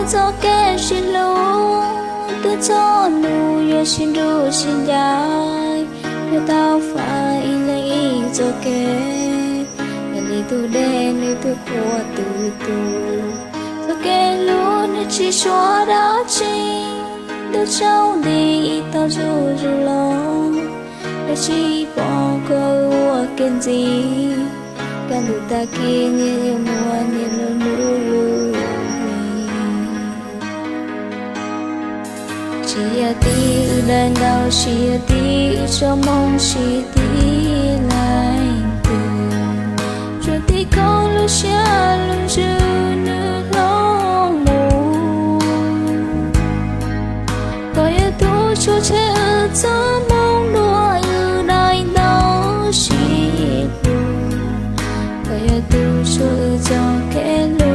Txoj kev sib hlub twb txog nub yuav sib nrug sib ncaim, yuav tau faj ib leeg ib txoj kev. Yog li tus dej nws twb qhuav twb tu, txoj kev hlub nws tsis suav dab tsi. Ntuj tsaus nti ib tog zuj zus los, yuav tsis pom koj ua ke ntxiv. Kaj ntug tag kis niaj yuav muaj niaj lub lub li. Tsis yog tib wb daim ntaub, tsis yog tib wb tsob moo, tsis yog tib leeg twg, tsuas tib koj lub siab lub ntsws nws hloov mus. Koj yog tus tshuaj tshem wb txoj moo dua wb daim ntaub sib hlub. Koj yog tus tshuaj wb txoj kev hlub.